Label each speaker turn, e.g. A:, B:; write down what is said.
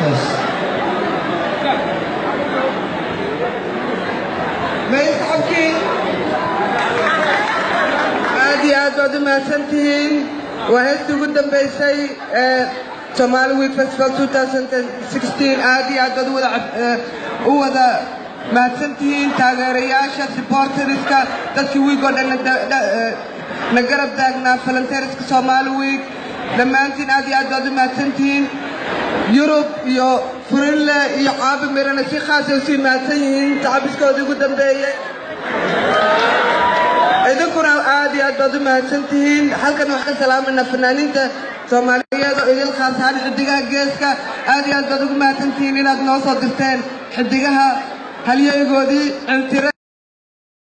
A: Yes.
B: May saxabkii, aad iyo aad baad u mahadsantihiin. Waa heestii ugu dambaysay ee Somali Week Festival 2016. Aad iyo aad baad u wada mahadsantihiin, taageerayaasha, supporterska, dadkii week oo dhan na garab taagnaa, volunteerska Somali Week, dhammaantiin aad iyo aad baad u mahadsantihiin. Yurub iyo Furinle iyo Caabi Mirana si khaasay usii mahadsan yihiin tacabiskoodii ugu dambeeyey. Idinkuna aad iyo aad baad u mahadsan tihiin. Halkan waxaan ka salaamanaa fanaaniinta Soomaaliyeed oo idil, khaas ahaan Xidigaha Geeska. Aad iyo aad baad ugu mahadsan tihiin inaad noo soo dirteen xidigaha halyeegoodii Ciltire.